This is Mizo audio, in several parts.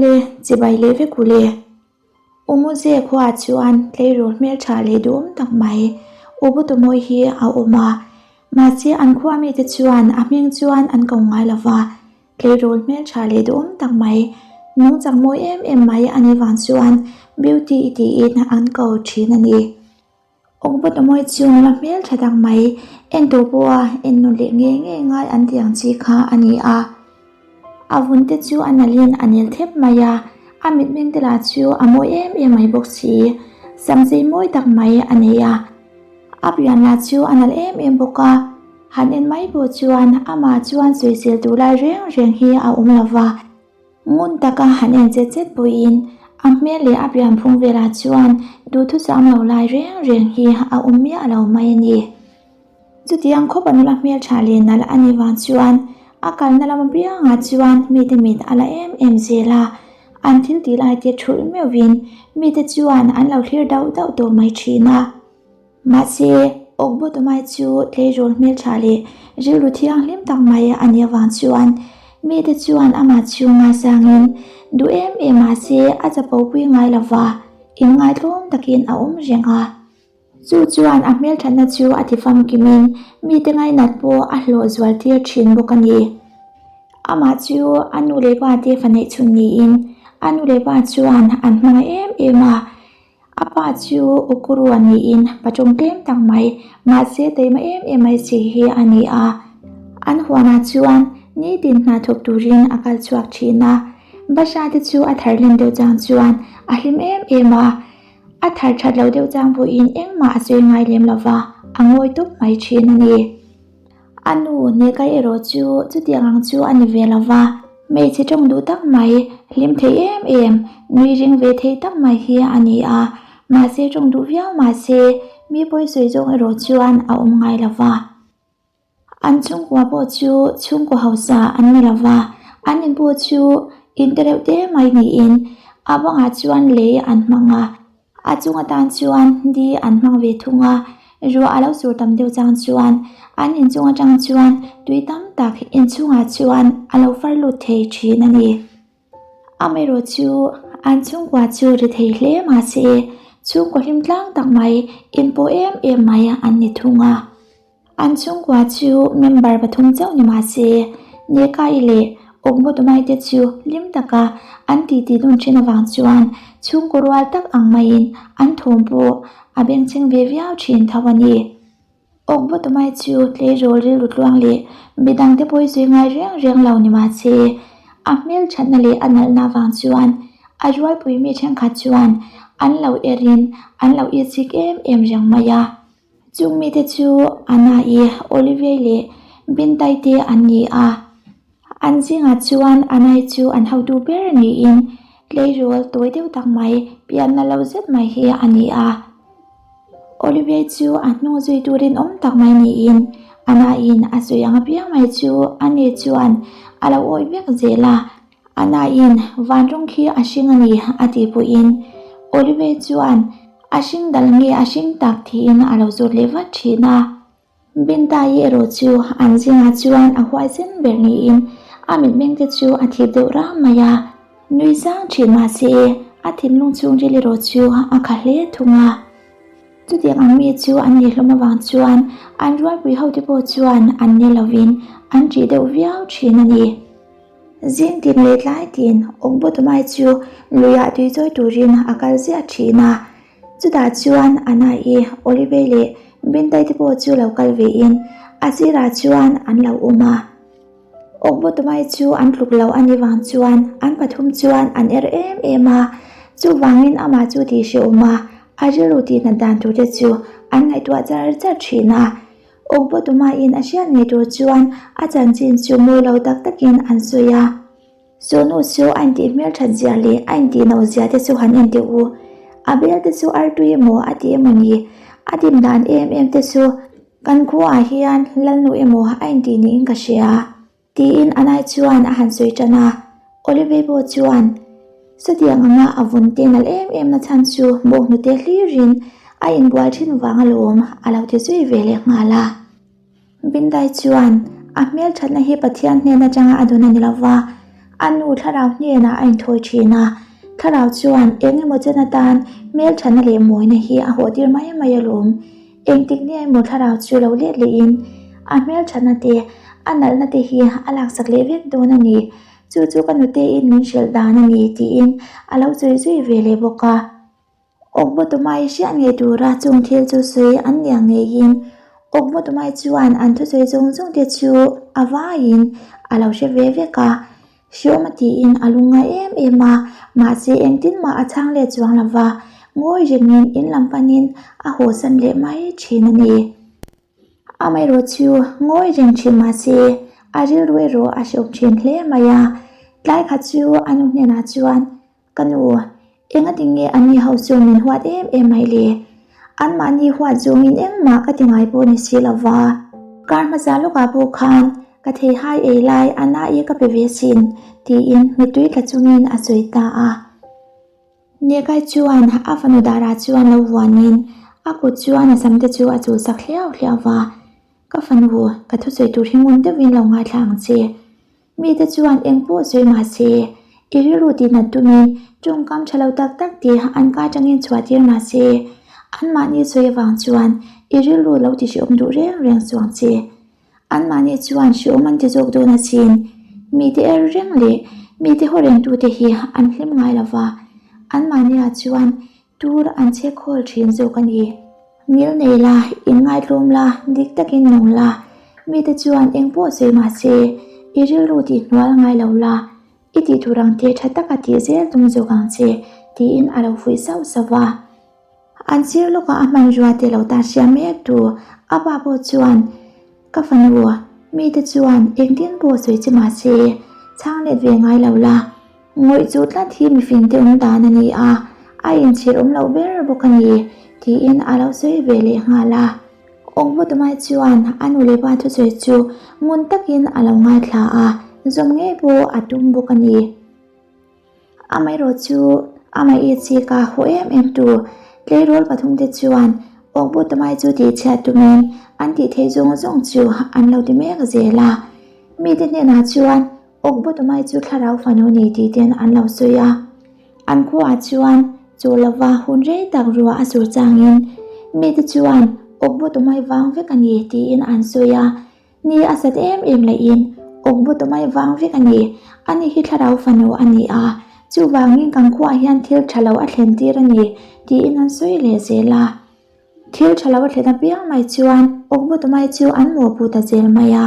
Awle, chibai leh vek u le. Umuze khuaah chuan tleirawl hmeltha leh duhawm tak mai Ubutumawi hi a awm a, mahse an khua mite chuan a hming chuan an ko ngai lo va, tleirawl hmeltha leh duhawm tak mai, nungchang mawi em em mai a nih vang chuan Beauty tiin an ko thin a ni. Ubutumawi chu nula hmeltha tak mai, en tur pawha en nawn leh ngei ngei ngai an tih ang chi kha a ni a. A vun te chu a nalhin a nel thep mai a, a mitmeng te lah chu a mawi em em mai bawk si. Sam zei mawi tak mai a nei a, a pian lah chu a nalh em em bawk a. Han en mai pawh chuan amah chuan sawisel tur lai reng reng hi a awm lo va. Ngun taka han en chet chet pawhin a hmel leh a pian phung velah chuan duhthusam lo lai reng reng hi a awm miah lo mai a ni. Chutiang khawp a nula hmeltha leh nalh a nih vang chuan a kalna lam apiangah chuan mite mit a la em em zel a, an thil tih lai te thulh meuhvin mite chuan an lo thlir dauh dauh tawh mai thin a. Mahse, Awkbawtumai chu tleirawl hmeltha leh rilru thianghlim tak mai a nih avang chuan mite chuan amah chu ngaisangin duh em em mahse a chapo pui ngai lova, inngaihtlawm takin a awm reng a. Chu chuan a hmelthatna chu a ti famkimin mite ngainat pawh a hlawh zual tir thin bawk a ni. Amah chu a nu leh pa te fa neih chhun niin a nu leh pa chuan an hmangaih em em a. A pa chu Ukuru a niin pa ṭawng tlem tak mai, mahse taima em em mai si hi a ni a. An huanah chuan nitin hna thawk turin a kal chhuak thin a. Basha te chu a thar hlim deuh chang chuan a hlim em em a. A thar that lo deuh chang pawhin engmah a sawi ngai lem lo va, a ngawi tawp mai thin a ni. A nu Nekai erawh chu chutiang ang chu a ni ve lo va, hmeichhe tawng duh tak mai, hlim thei em em, nui ring ve thei tak mai hi a ni a, mahse tawng duh viau mahse mi pawi sawi zawng erawh chuan a awm ngai lo va. An chhungkua pawh chu chhungkaw hausa an ni lo va, an in pawh chu in te reuh te mai niin a bangah chuan lei an hmang a, a chung atan chuan di an hmang ve thung a, ruah a lo sur tam deuh chang chuan an inchung atang chuan tui tam tak inchhungah chuan a lo far lut thei thin a ni. Amaherawh chu an chhungkua chu ri thei hle mahse chhungkaw hlim tlang tak mai inpawh em em mai an ni thung a. An chhungkua chu member pathum chauh ni mahse Nekai leh Awkbawtumai te chu hlim taka an titi dun thin avang chuan chhungkaw rual tak ang maiin an thawm pawh a bengchheng ve viau thin tho a ni. Awkbawtumai chu tleirawl rilru tluang leh midangte pawi zui ngai reng reng lo ni mahse a hmelthatna leh a nalhna avang chuan a rualpui mi thenkhat chuan an lo erin an lo itsik em em reng mai a. Chung mite chu Anna-i, Olivier leh Bintai te an ni a. An zingah chuan Anna-i chu an hotu ber niin tleirawl tawi deuh tak mai, pianna lo zet mai hi a ni a. Olivier chu a hnung zui turin awm tak mai niin Anna-in a sawi ang apiang mai chu ani chuan a lo awih vek zel a. Anna-in van rawng khi a hring a ni a tih pawhin Olivier chuan A hring dal nge a hring tak tiin a lo zawt leh vat thin a. Bintai erawh chu an zingah chuan a huaisen ber niin a mitmeng te chu a thip deuh ram mai a. Nui zang thin mahse a thinlung chhungril erawh chu a kha hle thung a. Chutiang ang mi chu an nih hlawm avang chuan an rualpui hote pawh chuan an ni lovin an ṭih deuh viau thin a ni. Zing tin leh tlai tin Awkbawtumai chu luiah tui chawi turin a kal ziah thin a. Chutah chuan Anna-i, Olive leh Bintai te pawh chu lo kal vein a sirah chuan an lo awm a. Awkbawtumai chu an tluk lo a nih vang chuan an pathum chuan an er em em a. Chuvangin amah chu tih hrehawm a, a rilru tihnat dan tur te chu an ngaihtuah char char thin a. Awkbawtumain a hriat ngei tur chuan a chanchin chu mawi lo tak takin an sawi a. Sawnu chu a intih hmelthat zia leh a intih no zia te chu han en teh u. A bel te chu artui emaw a ti emaw ni? A dim dan em em te chu kan khuaah hian lalnu emaw a intih niin ka hria. Tiin Anai chuan a han sawi tan a, Olive pawh chuan chutiang anga a vun te nalh em em na chhan chu bawk hnute hlirin a inbual thin vang alawm a lo ti zui ve leh nghal a. Bindai chuan a hmelthatna hi Pathian hnen atanga a dun a ni lova, A nu thlarau hnenah a inthawi thin a, thlarau chuan eng emaw chen atan hmelthana leh mawina hi a hawhtir mai mai alawm. Engtik nge emaw thlarau chu lo let lehin a hmelthana te, a nalhna te hi a laksak leh vek dawn a ni. Chu chu ka nuteiin min hrilh dan a ni tiin a lo sawi zui ve leh bawk a. Awkbawtumai hriat ngei tura chung thil chu sawi an nia ngeiin Awkbawtumai chuan an thusawi zawng zawng te chu a vaiin a lo hre ve vek a. Hriawm a tiin a lungngai em em a, mahse engtin mah a chhang let chuang lo va, ngawi rengin in lam panin a hawsan leh mai thin a ni. Amaherawh chu ngawi reng thin mahse a rilru erawh a hreawm thin hle mai a, tlai khat chu a nu hnenah chuan Ka nu, engati nge anni ho chu min huat em em mai le? Anmahni huat zawngin engmah ka ti ngai pawh ni si lo va. Kar hmasa lawkah pawh khan ka theihai ei lai a na-i ka pe ve sin, tiin mittui tla chungin a sawi ta a. Nekai chuan a fanu darah chuan lo vuanin a kut chuan a samte chu a chulsak hliau hliau va. Ka fanu, ka thusawi tur hi ngun deuhin lo ngaithla ang che. Mite chuan eng pawh sawi mah se, i rilru tihnat tumin tawngkam tha lo tak tak te an ka atangin chhuah tir mah se, anmahni sawi avang chuan i rilru lo ti hrehawm duh reng reng chuang che. Anmahni chuan hrehawm an ti zawk dawn asin. Mite er reng leh mite haw rengtute hi an hlim ngai lo va, anmahniah chuan Tur an che khawl thin zawk a ni. Ngil nei la, inngaihtlawm la, dik takin nung la. Mite chuan eng pawh sawi mah se, i rilru tih hnual ngai lo la, i tih tur ang te tha taka tih zel tum zawk ang che, tiin a lo fuih sauh sauh a. An sir lawkah a hmanrua te lo ta hria mek tu a pa pawh chuan, Ka fanu, mite chuan engtin pawh sawi che mah se, chhang let ve ngai lo la. Ngawih chu tlat hi mifing te awm dan a ni a, a inchhir awm loh ber bawk a ni, tiin a lo sawi ve leh nghal a. Awngbatumai chuan a nu leh pa thusawi chu ngun takin a lo ngaithla a, zawm ngei pawh a tum bawk a ni. Amaherawh chu amah i chik a haw em em tu tleirawl pathumte chuan Awngbatumai chu tihchhiat tumin an tih theih zawng zawng chu an lo ti mek zel a. Mite hnenah chuan Awkbutumai chu thlarau fanu ni tih ten an lo sawi a. An khuaah chuan chu lova hun rei tak ruah a sur changin mite chuan Awkbutumai vang vek a ni tiin an sawi a. Ni a sat em em laiin Awkbutumai vang vek a ni, ani hi thlarau fanu a ni a, chuvangin kan khuaah hian thil tha lo a thlen tir a ni tiin an sawi leh zel a. Thil tha lo a thlen apiang mai chuan Awkbutumai chu an mawhpuh ta zel mai a.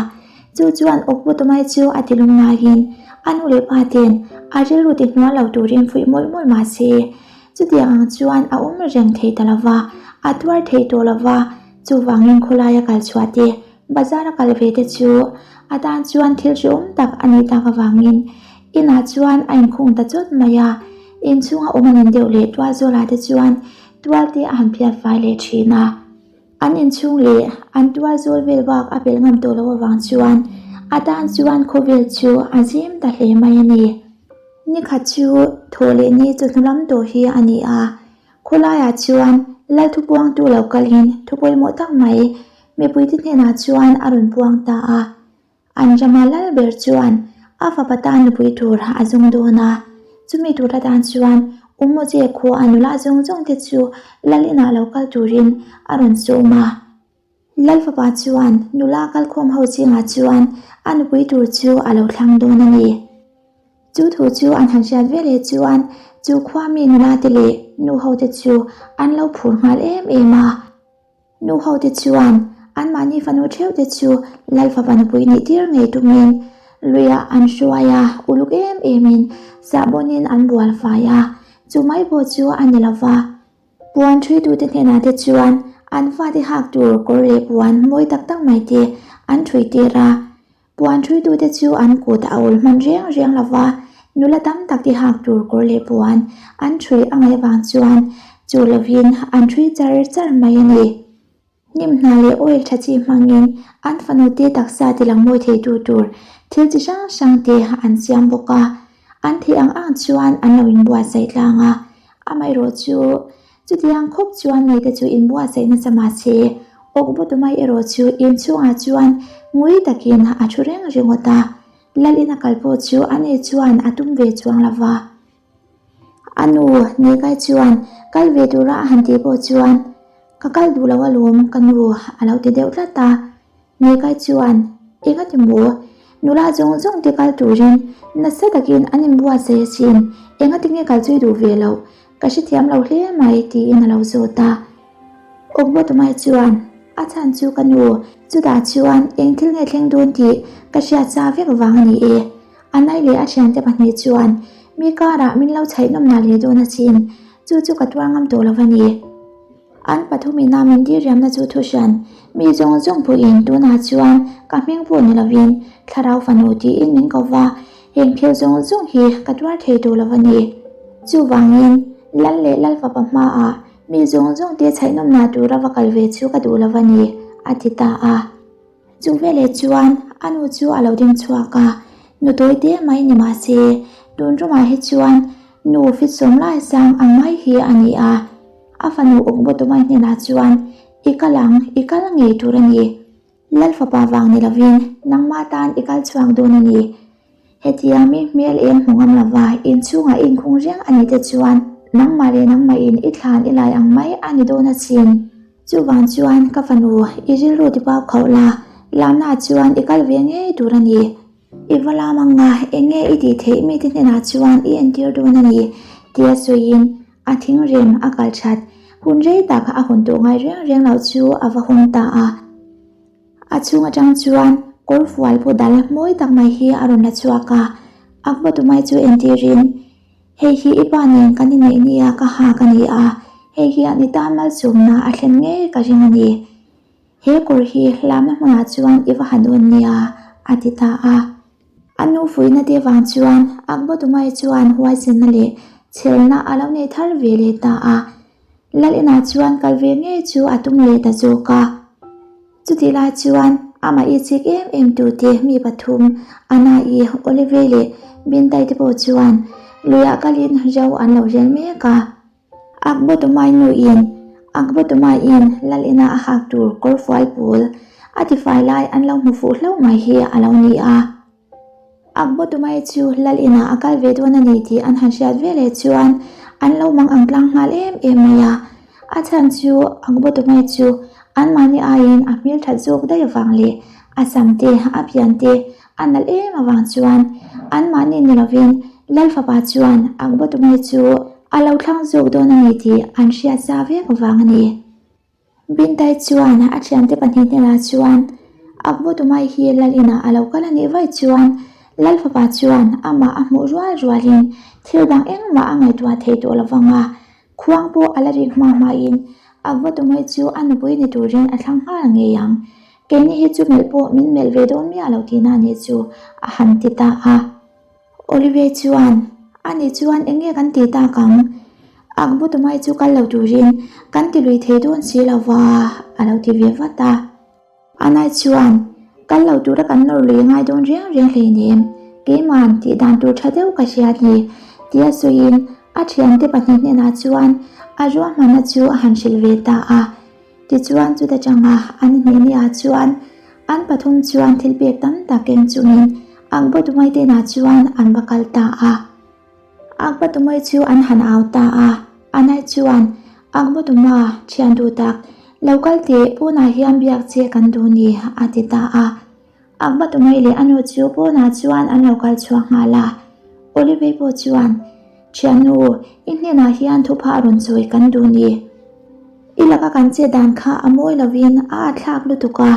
Chu chuan Awkbutumai chu a ti lung ngaiin a nu leh pa ten a rilru ti hnual lo turin fuih mawlh mawlh mah se, chutiang ang chuan a awm reng thei ta lo va, a tuar thei tawh lo va, chuvangin khawlaia kal chhuah te, bazar a kal ve te chu a tan chuan thil hrehawm tak a nih tak avangin inah chuan a inkhung ta chawt mai a. Inchhunga awm a nin deuh leh tual zawlah te chuan Tual te a han phiat fai leh thin a, an inchhung leh an tual zawl vel bak a pelh ngam tawh loh avang chuan a tan chuan khawvel chu a zim ta hle mai a ni. Ni khat chu thawh leh ni chawhnu lam tawh hi a ni a, khawlaiah chuan lal thupuangtu lo kalin thu pawimawh tak mai mipuite hnenah chuan a rawn puang ta a. An rama lal ber chuan a fapa tan nupui tur a zawng dawn a, chumi tur atan chuan Umoje khua a nula zawng zawng te chu lal inah lo kal turin a rawn sawm a. Lal fapa chuan nula kalkhawm ho zingah chuan a nupui tur chu a lo thlang dawn a ni. Chu thu chu an han hriat ve leh chuan chu khua mi nula te leh nu ho te chu an lo phur nghal em em a. Nu hote chuan anmahni fanu theuhte chu Lalfapa nupui nih tir ngei tumin luiah an hruai a, uluk em emin sahbawnin an bual fai a, chu mai pawh chu a ni lo va. Puan ṭhuitute hnenah te chuan an fate hak tur kawr leh puan mawi tak tak mai te an ṭhui tir a, Puan ṭhuitute chu an kut a ul hman reng reng lo va, nula tam tak te hak tur kawr leh puan an ṭhui a ngaih vang chuan chu lovin an ṭhui char char mai a ni. Hnim hna leh oil ṭha chi hmangin an fanute taksa ti lang mawi theitu tur thil chi hrang hrang te an siam bawk a, an theih ang ang chuan an lo inbuatsaih tlang a, amaherawh chu Chutiang khawp chuan mite chu inbuatsaih nasa mah se, awkbawtu mai erawh chu inchhungah chuan ngui takin a thu reng ringawt a. Lal ina kal pawh chu ani chuan a tum ve chuang lo va. A nu Nekai chuan kal ve tura a han tih pawh chuan, Ka kal duh lo alawm ka nu a lo ti deuh tlat a. Nekai chuan, Engati maw? Nula zawng zawng te kal turin nasa takin an inbuatsaih asin, engati nge kal chui duh ve loh? Ka hrethiam lo hle mai tiin a lo zawt a. Awkbawtumai chuan, A chhan chu ka nu, chutah chuan eng thil nge thleng dawn tih ka hriat sa vek vang a ni e. A nai leh a thiante pahnih chuan mi karah min lo chhaih nawmna leh dawn asin, chu chu ka tuar ngam tawh lo a ni. An pathumina min diriamna chu thuhran, mi zawng zawng pawhin tunah chuan ka hming pawh ni lovin thlarau fanu tiin min ko va, heng thil zawng zawng hi ka tuar thei tawh lo a ni. Chuvangin Lal leh Lalfapa hmaah mi zawng zawngte chhaih nawmna tura va kal ve chu ka duh lo a ni, a ti ta a. Chu veleh chuan a nu chu a lo ding chhuak a, nu tawi te mai ni mah se, tun tumah hi chuan nu fit sawm lai sang ang mai hi a ni a. A fanu uk Botumai hnenah chuan, I kal ang, i kal ngei tur a ni. Lal fapa vang ni lovin nangmah tan i kal chhuak dawn a ni. Hetia mi hmel eng hmu ngam lova inchhungah i inkhung reng a nih te chuan nangmah leh nangmahin i thlan i lai ang mai a ni dawn asin. Chuvang chuan ka fanu i rilru ti pau khauh la, lamnaah chuan i kal ve ngei tur a ni. I va lam ang a, eng nge i tih theih mite hnenah chuan i entir dawn a ni tia sawiin a thingrem a kal that. Hun rei tak a hawn tawh ngai reng reng loh chu a va hawng ta a. A chhung atang chuan kawr fual pawh dal mawi tak mai hi a rawn la chhuak a, a hmatu mai chu entirin, Hei hi i pa nen kan inneih nia ka hak a ni a, hei hian i tan malsawmna a thlen ngei ka ring a ni. He kawr hi hlamna hmunah chuan i va ha dawn nia, a ti ta a. A nu fuihna te vang chuan Akbatumai chuan huaisenna leh chhelna a lo nei thar ve leh ta a. Lal inah chuan kal ve ngei chu a tum leh ta zawk a. Chutih lai chuan amah i chik em em tute mi pathum, Anna-i, Olive leh Bintai te pawh chuan luiah kalin ro an lo rel mek a. Akbatumai nuin Akbatumaiin lal inah a hak tur kawr fual pawl a tifai lai an lo hmu fuh hlauh mai hi a lo ni a. Akbatumai chu lal inah a kal ve dawn a ni tih an han hriat veleh chuan an lo mang ang tlang nghal em em mai a. A chhan chu Akbatumai chu anmahni aiin a hmel that zawk daih avang leh a sam te, a pian te A nalh em avang chuan anmahni ni lovin Lal fapa chuan Akbatumai chu a lo thlang zawk dawn a ni tih an hriat za vek vang a ni. Bintai chuan a thiante pahnih hnenah chuan Akbatumai hi Lal inah a lo kal a nih vaih chuan Lal fapa chuan amah a hmuh rual rualin thil dang engmah a ngaihtuah thei tawh lovang a, Khuang pawh a la rik hma hmain Akbatumai chu a nupui ni turin a thlang nghal ngei ang. Keini hi chu melh pawh min melh ve dawn miah lo tihna a nih chu a han ti ta a. Olive chuan, Ani chuan eng nge kan ti tak ang? Akbutumai chu kal lo turin kan ti lui thei dawn si lo va a lo ti ve vat a. Anai chuan, Kal lo tura kan nawr lui ngai dawn reng reng hleinem, keiman tih dan tur tha deuh ka hria ni, tia sawiin a thiante pahnih hnenah chuan a ruahmanna chu a han hrilh ve ta a. Tichuan chuta tanga an hnehniah chuan an pathum chuan thil pek tam tak keng chungin Akbatumai te inah chuan an va kal ta a. Akbatumai chu an han au ta a, Anai chuan, Akbatuma, thian duh tak, lo kal teh pawnah hian biak che kan duh ni, a ti ta a. Akbatumai leh a nu chu pawnah chuan an lo kal chhuak nghal a. Olivei pawh chuan, Thiannu, i hnenah hian thupha a rawn chawi kan duh ni. I laka kan che dan kha a mawi lovin a atthlak lutuk a,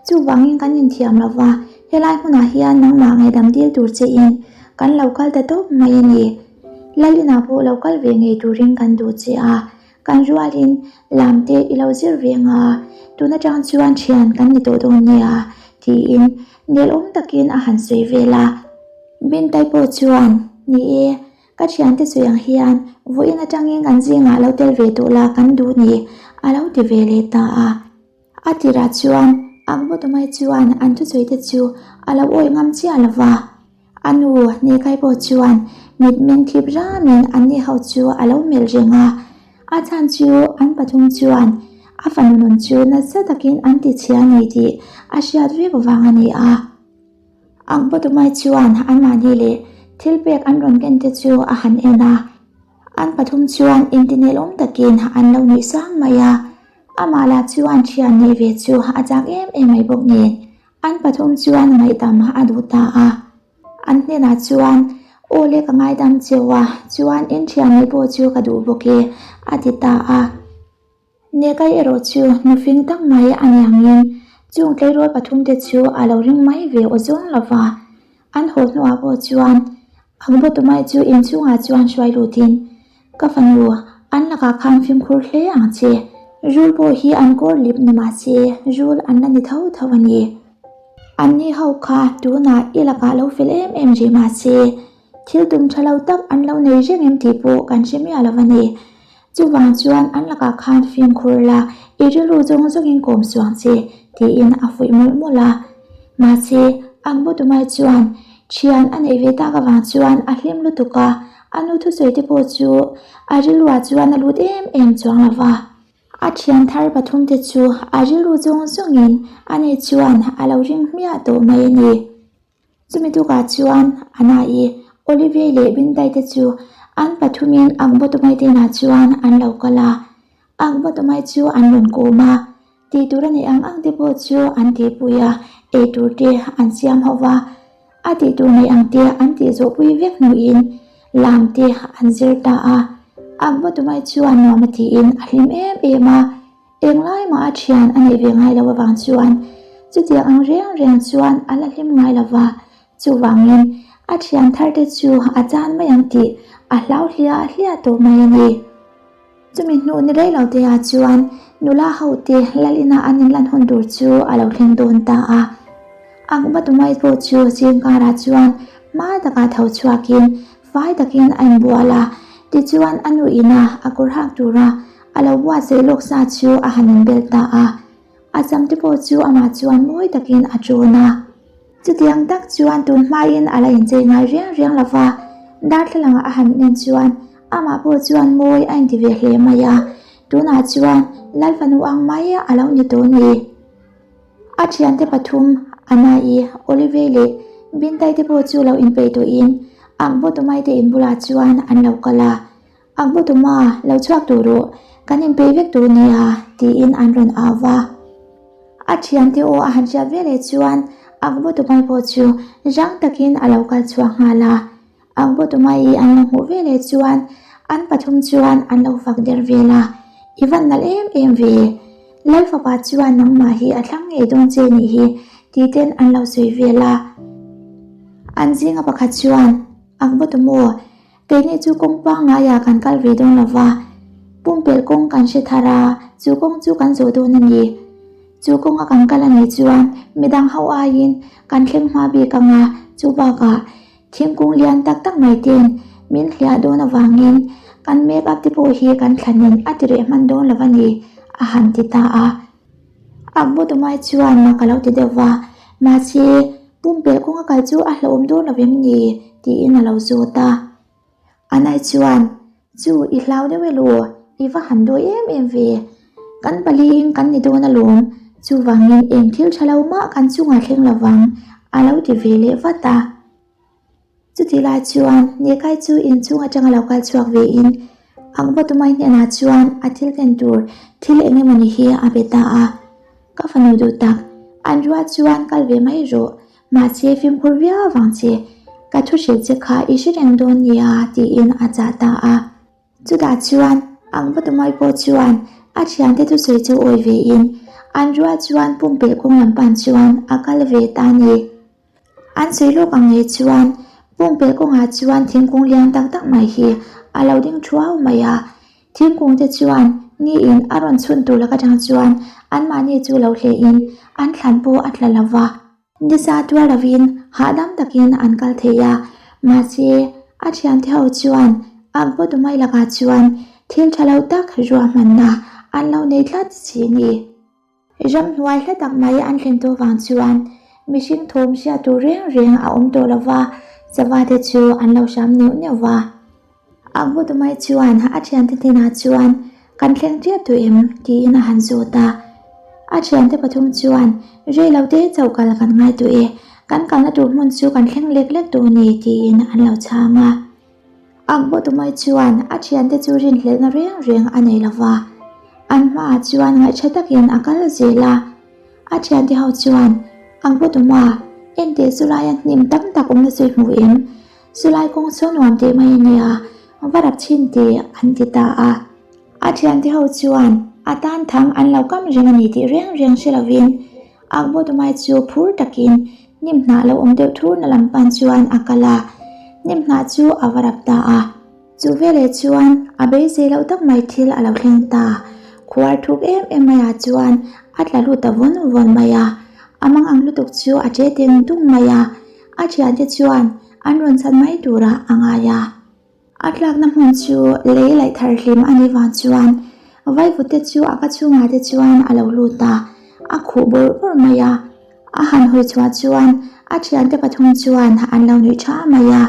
chuvangin kan inthiam lo va, helai hmunah hian nangmah ngaihdam dil tur chein kan lo kal ta tawp mai a ni. Lalina pawh lo kal ve ngei turin kan duh che a, kan rualin lam te i lo zir ve ang a, tun atang chuan thian kan ni tawh dawn nia, tiin nelawm takin a han sawi vel a. Bintai pawh chuan, Ni e, ka thiante sawi ang hian vawiin atangin kan zingah lo tel ve tawh la kan duh ni, a lo ti ve leh ta a. A tirah chuan Akbutumai chuan an thusawi te chu a lo awih ngam chiah lo va. A nu Nekai pawh chuan mitmeng thip ramin anni ho chu a lo melh reng a. A chhan chu an pathum chuan a fanu nun chu nasa takin an tichhia a ni tih a hriat vek vang a ni a. Akbatumai chuan anmahni leh thil pek an rawn ken te chu a han en a, an pathum chuan intinelawm takin an lo nuih sang mai a. Amah lah chuan thian nei ve chu a chak em em mai bawk nen, an pathum chuan ngaihdam a duh ta a. An hnenah chuan, Aw le ka ngaidam cheu a, chuan in thian nei pawh chu ka duh bawk e, a ti ta a. Nekai erawh chu nufing tak mai a ni angin chung tleirawl pathumte chu a lo ring mai ve aw zawng lo va. An haw hnuah pawh chuan Akbotumai chu inchhungah chuan hruai lutin, Ka fanu, an lakah khan fimkhur hle ang che. Rul pawh hi an kawr lip ni mah se, rul an la ni tho tho a ni. Anni ho kha tunah i lakah lo fel em em rih mah se, thil tum tha lo tak an lo nei reng em tih pawh kan hre miah lo a ni. Chuvang chuan an lakah khan fimkhur la, i rilru zawng zawngin kawm suang che, tiin a fuih mawlh mawlh a. Mahse, Akbutumai chuan thian a neih ve tak avang chuan a hlim lutuk a, a nu thusawi te pawh chu a rilruah chuan a lut em em chuang lo va. A thian thar pathumte chu a rilru zawng zawngin a nei chuan a lo ring hmiah tawh mai a ni. Chumi tukah chuan Anna-i, Olivier leh Bindai te chu an pathumin Akbotumai te inah chuan an lo kal a. Akbotumai chu an rawn kawm a, tih tur a neih ang ang te pawh chu an tihpui a, eitur te an siam ho va. A tih tur neih ang te an tih zawhpui vek hnuin lam te an zir ta a. Akbotumai chuan nuam a tiin a hlim em em a. Englai mah a thian a neih ve ngai lo avang chuan chutiang ang reng reng chuan a la hlim ngai lo va, chuvangin a thian thar te chu a chan mai ang tih a hlau hliah hliah tawh mai a ni. Chumi hnu ni rei lo te ah chuan nula ho te lal ina an inlan hun tur chu a lo thleng dawn ta a. Akbatumai pawh chu zingkarah chuan hma takah tho chhuakin fai takin a inbual a, tichuan a nu ina a kawr hak tura A lo buatsaih lawk sa chu a han inbel ta a, a sam te pawh chu amah chuan mawi takin a ṭawn a. Chutiang tak chuan tun hmain a la inchei ngai riang riang lo va, darthlalangah a han en chuan amah pawh chuan mawi a inti ve hle mai a, tunah chuan Lalfanu ang mai a lo ni tawh ni. A thiante pathum, Anna-i, Olivier leh Bintai te pawh chu lo inpeih tawhin Akbotumai te in bulah chuan an lo kal a. A hmu tuma lo chhuak tur rawh, kan inpeih vek tur nia, tiin an rawn au va. A thiante aw a han hriat veleh chuan Akbutumai pawh chu rang takin a lo kal chhuak nghal a. Akbutumai an lo hmuh veleh chuan an pathum chuan an lo fak der vel a, I van nalh em em ve, Lalfapa chuan nangmah hi a thlang ngei dawn che nih hi, titen an lo sawi vel a. An zinga pakhat chuan, Akbutumaw, Keini chu kawng pangngaiah kan kal ve dawn lo va, pumpelh kawng kan hre thar a, chu kawng chu kan zawh dawn a ni. Chu kawnga kan kal a nih chuan midang ho aiin kan thleng hma bik ang a, chu bakah thingkung lian tak tak mai ten min hliah dawn avangin kan make up te pawh hi kan thlanin a ti reh hman dawn lo a ni, a han ti ta a. A bu tumai chuan mak a lo ti deuh va, mahse pumpelh kawnga kal chu a hlauhawm dawn lo em ni? tiin a lo zawt a. Anai chuan, Chu i hlau deuh elaw? I va han dawi em em ve. Kan paliin kan ni dawn alawm, chuvangin eng thil tha lo mah kan chungah thleng lo vang, a lo ti ve leh vat a. Chutih lai chuan Nekai chu inchhung atanga lo kal chhuak ve in Akbatumai hnenah chuan a thil ken tur thil eng emawni hi a be ta a. Ka fanu duh tak, an ruah chuan kal ve mai rawh, mahse fimkhur viau vang che, ka thu hrilh che kha i hre reng dawn nia tiin a chah ta a. Chutah chuan Akbatumai pawh chuan a thiante thusawi chu awi ve in an ruah chuan pumpelh kawng lam pan chuan a kal ve ta a ni. An sawi lawk ang ngei chuan pumpelh kawngah chuan thingkung lian tak tak mai hi a lo ding thuau mai a, thingkung te chuan niin a rawn chhun tur lak atang chuan anmahni chu lo hlehin an thlan pawh a tla lo va. Nisa tuar lovin hahdam takin an kal thei a, mahse a thiante ho chuan Akbotumai lakah chuan thil tha lo tak ruahmanna an lo nei tlat si ni. Ramhnuai hla tak mai an thlen tawh vang chuan mihring thawm hriat tur reng reng a awm tawh lo va, sava te chu an lo hram neuh neuh va. A hmutu mai chuan a thiante hnenah chuan kan thleng tep tawh em tiin a han zawt a. A thiante pathum chuan rei lo te chauh kal kan ngai tawh e. Kan kalna tur hmun chu kan thleng lek lek tawh a ni, tiin an lo chhang a. Akbawtumai chuan a thiante chu rinhlelhna reng reng a nei lo va, an hmaah chuan ngaihṭha takin a kal zel a. A thiante ho chuan, Akbawtuma, enteh chu laia hnim tam tak awmna chu i hmu em? Chulai kawng chu nuam teh mai a nia, va rap chhin teh, an ti ta a. A thiante ho chuan a tan thang an lo kam reng a ni tih reng reng hre lovin Akbawtumai chu phur takin hnim hnah lo awm deuh thurna lam pan chuan a kal a, hnim hnah chu a va rap ta a. Chu veleh chuan a beisei loh tak mai thil a lo thleng ta. Khuar thuk em em maiah chuan a tla lut ta vawn vawn mai a, a mang ang lutuk chu a che teng tung mai a, a thiante chuan an rawn chhan mai turah a ngai a. A tlakna hmun chu lei laih thar hlim a nih vang chuan vaivute chu a ka chhungah te chuan a lo lut a, a khuh bawrh bawrh mai a. A han hawi chhuah chuan a thiante pathum chuan an lo nuih tha mai a.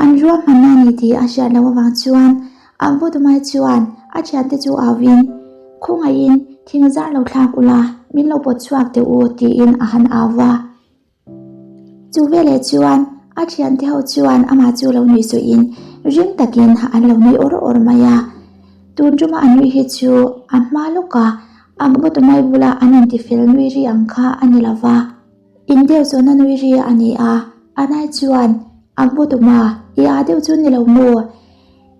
An ruahmanna a ni tih a hriat loh avang chuan Akbutumai chuan a thiante chu auin, Khawngaihin thing zar lo thlak ula, min lo pawt chhuak teh u tiin a han au va. Chu veleh chuan a thiante ho chuan amah chu lo nuih suihin ring takin an lo nui awr awr mai a. Tun tuma an nui hi chu a hma lawk a, a bawtumai bula an intifel nui ri ang kha a ni lo va. Indeu zawhna nui ri a ni a, Anai chuan, A bawtuma, i â deuh chu ni lo maw?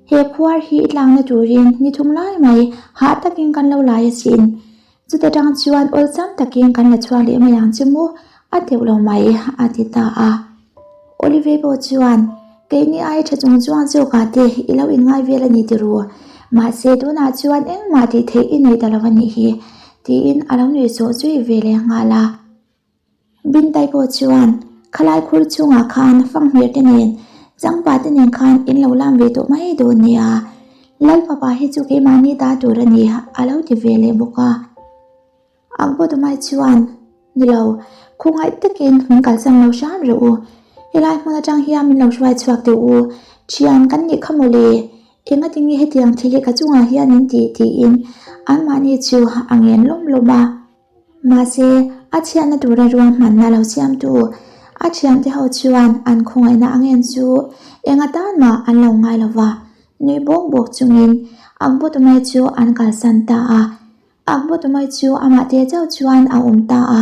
He khuar hi i tlangna turin ni thum lai mai hah takin kan lo lai asin. Chuta tang chuan awlsam takin kan la chhuak leh mai ang che maw? A teuh lo mai, a ti ta a. Olive pawh chuan, Keini ai tha chung chuang zawkah te i lo inngai vel a ni ti ru. Mahse, tunah chuan engmah tih theih i nei ta lo a nih hi, tiin a lo nuih zawh zui ve leh nghal a. Bintai pawh chuan, Khalai khur chungah khan fanghmir te nen, changpa te nen khan in lo lam ve tawh mai dawn nia. Lalfapa hi chu keimahni ta tur a ni, a lo ti ve leh bawk a. Akbawtumai chuan, Ni lo, khawngaih takin min kalsan lo hram rawh u. Helai hmun atang hian min lo hruai chhuak teh u. Thian kan nih kha mawle. Engatinge hetiang thil hi ka chungah hian in tih? tiin anmahni chu a ngen lawm lawm a. Mahse, a chhiatna tura ruahmanna lo siamtu a thiante ho chuan an khawngaihna a ngen chu eng atan mah an lo ngai lo va, nui bawk bawk chungin Akbutumai chu an kalsan ta a. Akbutumai chu amah te chauh chuan a awm ta a,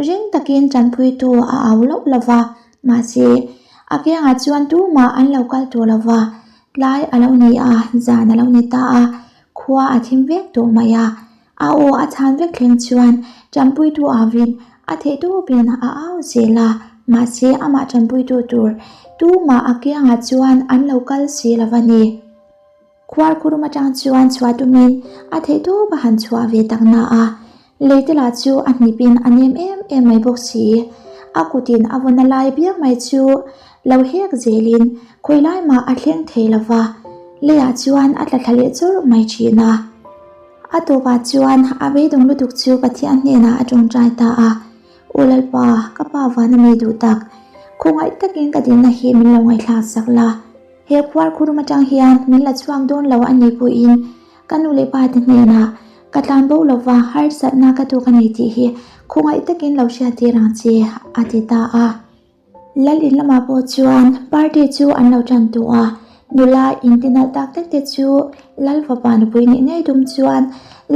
ring takin tanpuitu a au loh lo va, mahse, a kiangah chuan tumah an lo kal tawh lo va, tlai a lo ni a, zan a lo ni ta a, khua a thim vek tawh mai a. A aw a chhan vek thleng chuan tanpuitu avin a theihtawpin a au zel a, mahse amah tanpuitu tur tumah a kiangah chuan an lo kal si lo a ni. Khuarkhurum atang chuan chhuah tumin a theihtawp a han chhuah ve tak na a, leite lah chu a hnipin a nem em em mai bawk si. A kutin a vawn a lai biak mai chu lo hek zelin khawi lai mah a thleng thei lo va, leiah chuan a tla thla leh chawrh mai thin a. A tawpah chuan a beidawng lutuk chu Pathian hnenah a tawngtai ta a, Aw Lalpa, ka pa vana mi duh tak, khawngaih takin ka dinna hi min lo ngaihthlak sak la. He khuar khurum atang hian min la chhuak dawn lo a nih pawhin ka nu leh pa te hnenah ka tlan bo lova harsatna ka tuk a ni tih hi khawngaih takin lo hriattir ang che, a ti ta a. Lal in lamah pawh chuan party chu an lo tan tawh a, nula inti nalh tak tak te chu Lal fapa nupui nih ngei tum chuan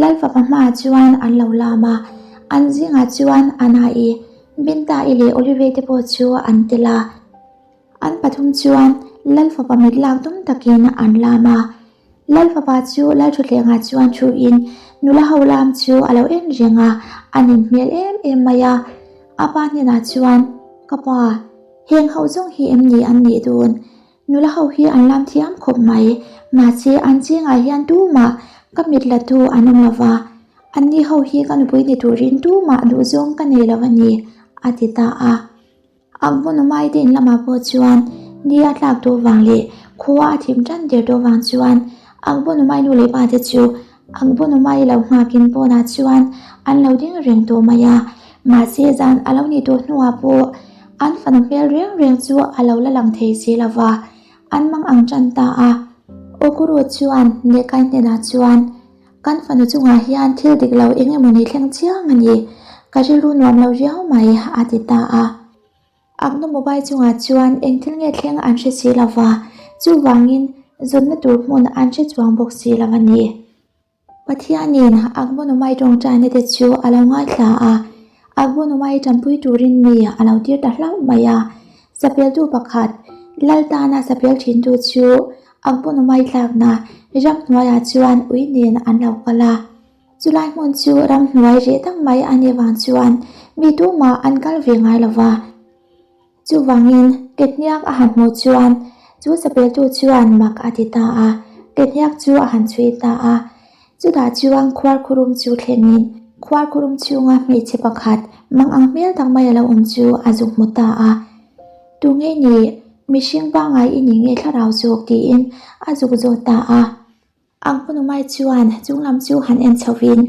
Lal fapa hmaah chuan an lo lam a, an zingah chuan Anna-i, Binta-i leh Olive-te pawh chu an tel a. An pathum chuan Lal fapa mit lak tum takin an lam a. Lal fapa chu Lal thutthlengah chuan thuin nula ho lam chu a lo en reng a, a nin hmel em em mai a. A pa hnenah chuan, Ka pa, heng ho zawng hi em ni an nih dawn? Nula ho hi an lam thiam khawp mai, mahse an chengah hian tumah ka mit la tu an awm lo va, anni ho hi ka nupui ni turin tumah duhzawng ka nei lo a ni, a ti ta a. Akbunumai te in lamah pawh chuan ni a tlak tawh vang leh khua a thim tan der tawh vang chuan Akbunumai nu leh pa te chu Akbunumai lo nghakin pawnah chuan an lo ding reng tawh mai a. Mahse zan a lo nih tawh hnuah pawh an fanu hmel reng reng chu a lo la lang thei si lo va, an mang ang tan ta a. Okuru chuan Nekai hnenah chuan, Kan fanu chungah hian thil dik lo eng emaw ni thleng chiang a ni, ka rilru nuam lo riau mai, a ti ta a. Agnomobile chungah chuan eng thil nge thleng an hre si lo va, chuvangin zawnna tur hmun an hre chuang bawk si lo a ni. Pathianin Agbonomai tawngtaina te chu a lo ngaithla a, Agbonomai tanpui turin mi a lo tir ta hlauh mai a. Sapeltu pakhat, Lal tana sapel thintu chu Agbonomai tlakna ramhnuaiah chuan ui nen an lo kal a. Chulai hmun chu ramhnuai reh tak mai a nih vang chuan mi tumah an kal ve ngai lo va. Chuvangin Kethniak a han hmuh chuan chu sapeltu chuan mak a ti ta a, Kethniak chu a han chhui ta a. Chutah chuan khuarkhurum chu thlengin khuarkhurum chhunga hmeichhe pakhat mang ang hmel tak mai a lo awm chu a zuk hmu ta a. Tunge ni, mihring pangngai i ni nge thlarau zawk tiin a zuk zawt ta a. Angpunumai chuan chunglam chu han en chhovin,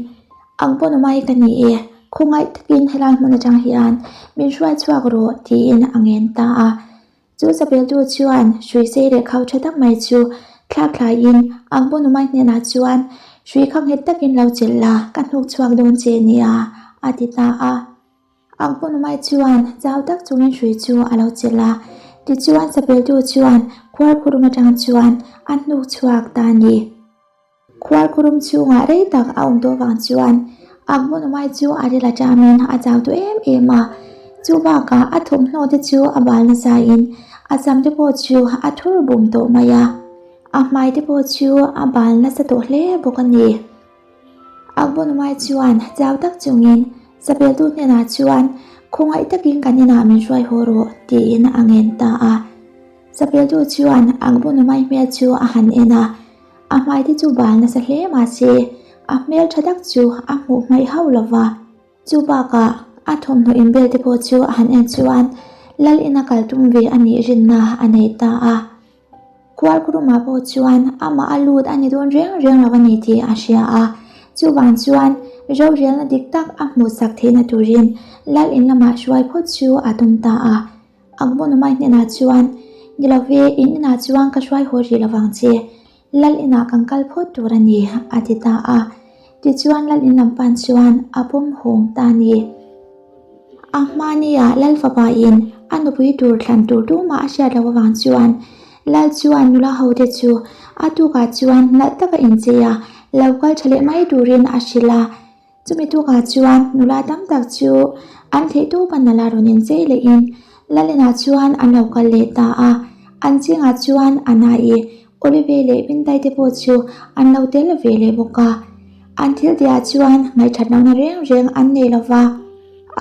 Angpunumai ka ni e, khawngaih takin helai hmun atang hian min hruai chhuak rawh tiin a ngen ta a. Chu chapeltu chuan hrui sei leh khau tha tak mai chu thlak thlaiin Angpunumai hnenah chuan hrui kha nghet takin lo chelh la, ka hnuk chhuak dawn che nia a ti ta a. Angpunumai chuan chau tak chungin hrui chu a lo chelh a, tichuan chapeltu chuan khuarkhurum atang chuan a hnuk chhuak ta a ni. Khuarkhurum chhungah rei tak a awm tawh vang chuan Angpunumai chu a ril aṭamin a chau tawh em em a, chu bakah a thawmhnaw te chu a bal nasain a sam te pawh chu a thur bum tawh mai a, a hmai te pawh chu a bal nasa tawh hle bawk a ni. Akbonumai chuan chau tak chungin Sapeltu hnenah chuan khawngaih takin kan inah min hruai haw rawh tiin a ngen ta a. Sapeltu chuan Akbonumai hmel chu a han en a, a hmai te chu bal nasa hle mahse a hmel tha tak chu a hmuh hmaih hauh lo va. Chu bakah a thawmhnaw inbel te pawh chu a han en chuan Lal ina kal tum ve a nih rinna a nei ta a. Khualkuruma pawh chuan amah a lut a ni dawn reng reng lo a ni tih a hria a, chuvang chuan rorelna dik tak a hmuhsak theihna turin Lal in lamah hruai phawt chu a tum ta a. Akbunumai hnenah chuan, Ni lo ve, in inah chuan ka hruai haw rih lovang che, Lal inah kan kal phawt tur a ni, a ti ta a. Tichuan Lal in lam pan chuan a pawm hawng ta a ni. A hmania Lal fapa in a nupui tur thlan tur tumah a hriat loh avang chuan Lal chuan nula ho te chu a tukah chuan nalh taka inchei a, lo kal tha leh mai turin a hrilh a. Chumi tukah chuan nula tam tak chu an theih tawpa nala rawn inchei lehin Lal inah chuan an lo kal leh ta a. An chingah chuan Anai, Olive leh Bindai te pawh chu an lo tel ve leh bawk a. An thil tihah chuan ngaihthat lohna reng reng an nei lo va,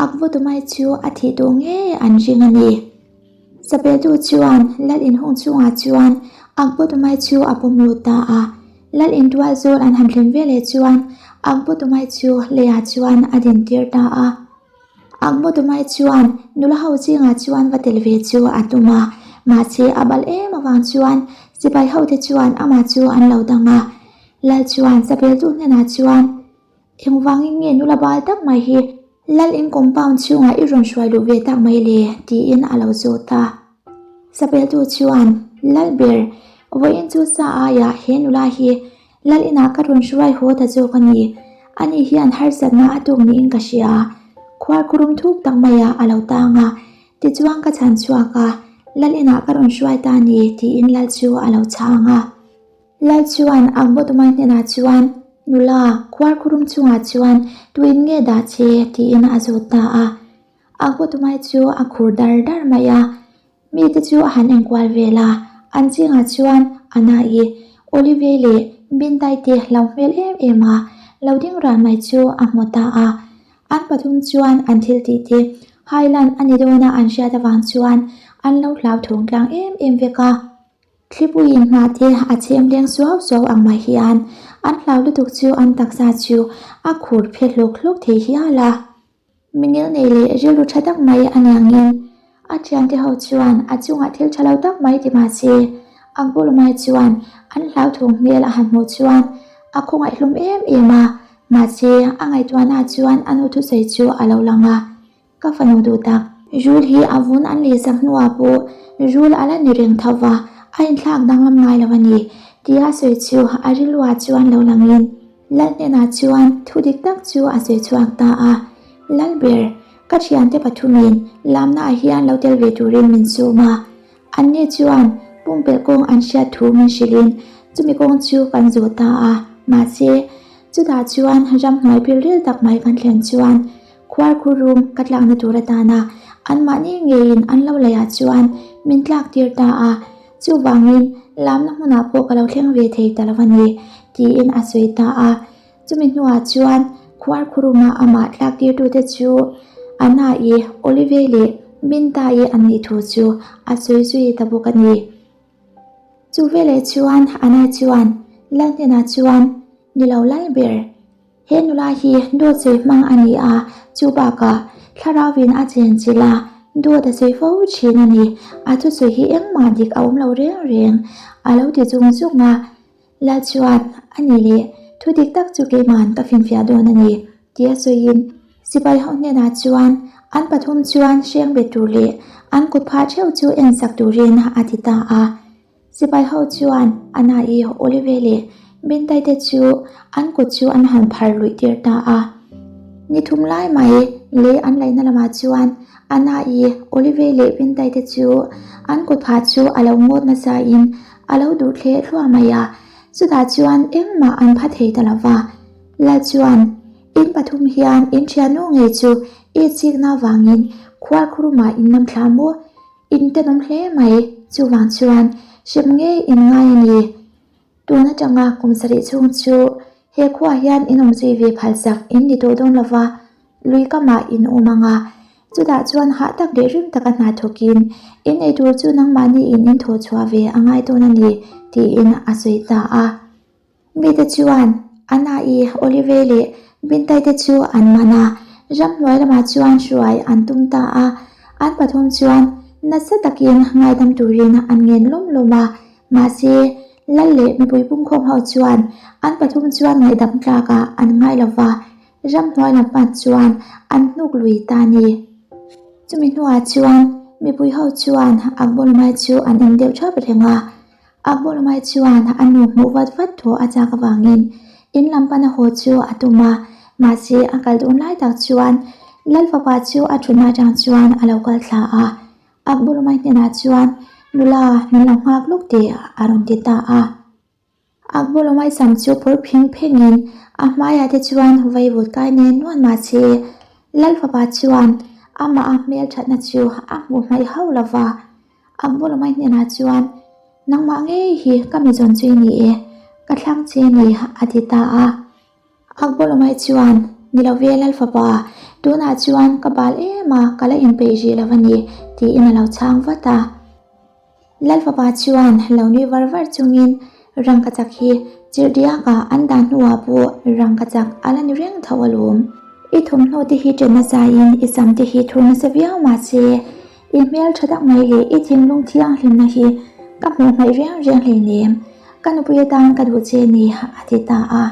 Akvutumai chu a thih duh ngei an ring a ni. Sapeltu chuan Lal inhung chungah chuan Akvutumai chu a pawm lut ta a. Lal intual zawl an han thlen veleh chuan Akvutumai chu leiah chuan a dintir ta a. Akbutumai chuan nula ho zingah chuan va tel ve chu a tum a, mahse a bal em avang chuan sipai hote chuan amah chu an lo dang a. Lal chuan Sapeltu hnenah chuan, Engvangin nge nula bal tak mai hi Lal in compound chhungah i rawn hruai luh ve tak mai le? tiin a lo zawt a. Sapeltu chuan, Lal ber, vawiin chu sa aiah he nula hi Lal inah ka rawn hruai haw ta zawk a ni. Ani hian harsatna a tuk niin ka hria. Khuarkhurum thuk tak maiah a lo tang a, tichuan ka chhan chhuak a, Lal inah ka rawn hruai ta a ni, tiin Lal chu a lo chhang a. Lal chuan Akbawtumai hnenah chuan, Nula, khuarkhurum chungah chuan tuin nge dah che? tiin a zawt ta a. Akbawtumai chu a khur dar dar mai a. Mite chu a han enkual vel a, an chingah chuan Anna-i, Olive leh Bindai te lo hmel em em a, lo ding ran mai chu a hmu ta a. An pathum chuan an thil tih te Highland a ni dawna an hriat avang chuan an lo hlauthawng tlang em em vek a. Thlipuiin hnah te a chhem leng suau suau ang mai hian an hlau lutuk chu an taksa chu a khur phe hlawk hlawk thei hial a. Mingil nei leh rilru tha tak mai a niangin a thiante ho chuan a chungah thil tha lo tak mai ti mah se, Akbulumai chuan an hlauthawng hmel a han hmuh chuan a khawngaih hlum em em a, mahse a ngaihtuahna chuan a nu thusawi chu a lo lang a, Ka fanu duh tak, rul hi a vun an lehsak hnuah pawh rul a la ni reng tho va, a inthlak danglam ngai lo a ni, tia sawi chu a rilruah chuan lo langin Lal hnenah chuan thu dik tak chu a sawi chhuak ta a, Lalber, Ka thiante pathumin lamnaah hian lo tel ve turin min sum a, anni chuan pumpelh kawng an hriat thu min hrilhin chumi kawng chu kan zawh ta a. Mahse, chutah chuan ramhnuai pilril tak mai kan thlen chuan khuarkhurum ka tlakna tur atana anmahni ngeiin an lo laihah chuan min tlak tir ta a, chuvangin lamna hmunah pawh ka lo thleng ve thei ta lo a ni, tiin a sawi ta a. Chumi hnuah chuan khuarkhuruma amah tlak tirtute chu Anna-i, Olive leh Binta-i an nih thu chu a sawi zui ta bawk a ni. Chu veleh chuan Anna chuan Lal hnenah chuan, Ni lo lal ber, he nula hi dawt sawi hmang a ni a, chu bakah thlarauin a chenchilh a, dawt a sawi fo thin a ni, a thusawi hi engmah dik a awm lo reng reng, a lo ti zung zung a. Lal chuan, A ni le, thu dik tak chu keiman ka finfiah dawn a ni, tia sawiin sipai ho hnenah chuan an pathum chuan hreng bet tur leh an kut phah theuh chu en sak turin a ti ta a. Sipai ho chuan Anna-i, Olive leh Bintai te chu an kut chu an han phar luih tir ta a. Ni thum lai mai lei an laihna lamah chuan Anna-i, Olive leh Bintai te chu an kut phah chu a lo ngawt nasain A lo duh thleh thluah mai a, chutah chuan engmah an pha thei ta lo va. Lal chuan, In pathum hian in thiannu ngei chu i chikna vangin khuarkhurumah in nam thla maw? In tenawm hle mai, chuvang chuan hrem ngei in ngai a ni. Tun atanga kum sarih chhung chu he khuaah hian in awmzui ve phalsak in ni tawh dawn lo va, Lui kamah in awm ang a, chutah chuan hah tak leh rim taka hna thawkin in ei tur chu nangmahni in in thawh chhuah ve a ngai dawn a ni, tiin a sawi ta a. Mite chuan Anna-i, Olive leh Bintai te chu an man a, ramhnuai lamah chuan hruai an tum ta a. An pathum chuan nasa takin ngaidam turin an ngen lawm lawm a, mahse, Lal leh mipui pumkhawm ho chuan an pathum chuan ngaihdam tlakah an ngai lo va, Ramhnuai lam pan chuan an hnuk lui ta a ni. Chumi hnuah chuan mipui ho chuan Akbolomai chu an en deuh thap reng a. Akbolomai chuan a nu hmuh vat vat thu a chak avangin in lam pana haw chu a tum a, mahse a kal dawn lai tak chuan Lal fapa chu a thutna atang chuan a lo kal thla a. Akbolomai hnenah chuan, Nula, min lo nghak lawk teh a rawn ti ta a. Akbolomai sam chu phur phing phengin a hmaiah te chuan vaivut kai nen nuan mah se, Lal fapa chuan amah a hmel thatna chu a hmuh hmaih hauh lo va. Akbolomai hnenah chuan, Nangmah ngei hi ka mi zawn chu i ni e, ka thlang che ni, a ti ta a. Akbolomai chuan, Ni lo ve Lal fapa, tunah chuan ka bal em a, ka la inpeih rih lo a ni, tiin a lo chhang vat a. Lalfapa chuan lo nui var var chungin rangkachak hi chirhdiaka an dah hnuah pawh rangkachak a la ni reng tho alawm. I thawmhnaw te hi ṭen nasain i sam te hi thur nasa viau mahse i hmel ṭha tak mai leh i thinlung thianghlimna hi ka hmuh hmaih reng reng hleinem, ka nupui atan ka duh che ni a ti ta a.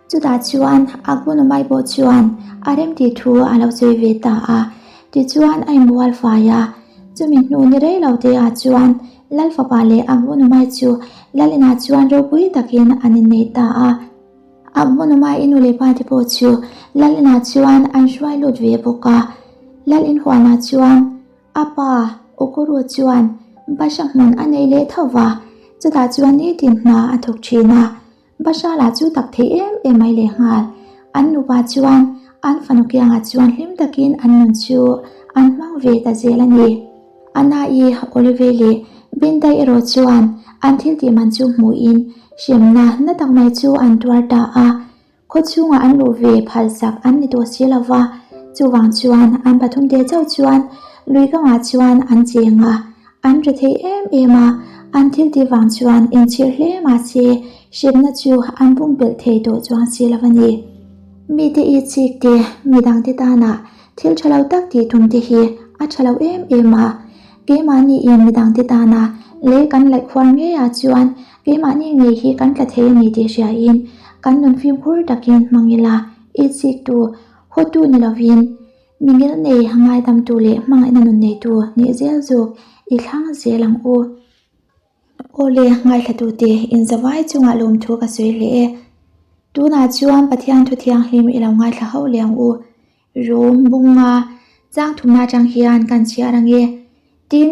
Chutah chuan Agbonumai pawh chuan a remtih thu a lo sawi ve ta a, tichuan a inbual fai a. Chumi hnu ni rei lo te ah chuan Lal fapa leh Agbonumai chu Lal inah chuan ropui takin an innei ta a. Agbonumai i nu leh pa te pawh chu Lal inah chuan an hruai lut ve bawk a. Lal inhuanah chuan a pa Okoro chuan Basha hmun a nei leh tho va, chutah chuan nitin hna a thawk thin a. Bashala chu tak thei em em mai leh nghal. An nupa chuan an fanu kiangah chuan hlim takin an nun chu an hmang ve ta zel a ni. Anna-i, Olive leh Bindai erawh chuan an thil tih man chu hmuhin hremna na tak mai chu an tuar ta a. Khaw chhungah an luh ve phalsak an ni tawh si lo va, chuvang chuan an pathum te chauh chuan lui kangah chuan an cheng a. An ri thei em em a, an thil tih vang chuan inchhir hle mah se hremna chu an pumpelh thei tawh chuang si lo a ni. Mite i chik te, midangte tana thil tha lo tak tih tum te hi a tha lo em em a. Keimahniin midangte tana lei kan laih khuar ngeiah chuan keimahni ngei hi kan tla thei a ni tih hriain kan nun fimkhur takin hmang ila, i chiktu, hawtu ni lovin Mingil nei ngaidamtu leh hmangaihna nun neitu nih zel zawk i thlang zel ang u. Aw le, ngaithlatute inzavai chungah lawmthu ka sawi hle e. Tunah chuan Pathian thu thianghlim i lo ngaithla hauh leh ang u. Rom bunga. Chang thumna atang hian kan chhiar ange. Tin,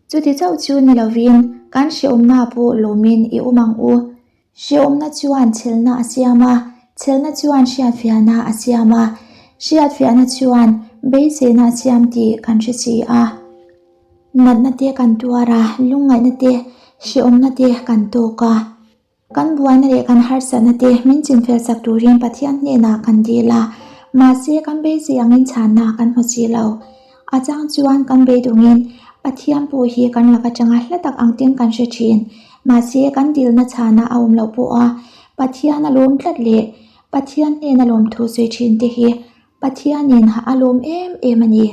chuti chauh chu ni lovin kan hrehawmna pawh lawmin i awm ang u. Hrehawmna chuan chhelna a siam a, chhelna chuan hriatfiahna a siam a, hriatfiahna chuan beiseina a siam tih kan hre si a. Natna te kan tuar a, lungngaihna te, hrehawmna te kan tawk a. Kan buaina leh kan harsatna te min chinfel sak turin Pathian hnenah kan dil a, mahse kan beisei angin chhanna kan hmu si lo. A chang chuan kan beidawngin Pathian pawh hi kan lak atanga hla tak ang ten kan hre thin. Mahse kan dilna chhana a awm loh pawha Pathian a lawm tlat leh Pathian hnena lawmthu sawi thin te hi Pathianin a lawm em em a ni.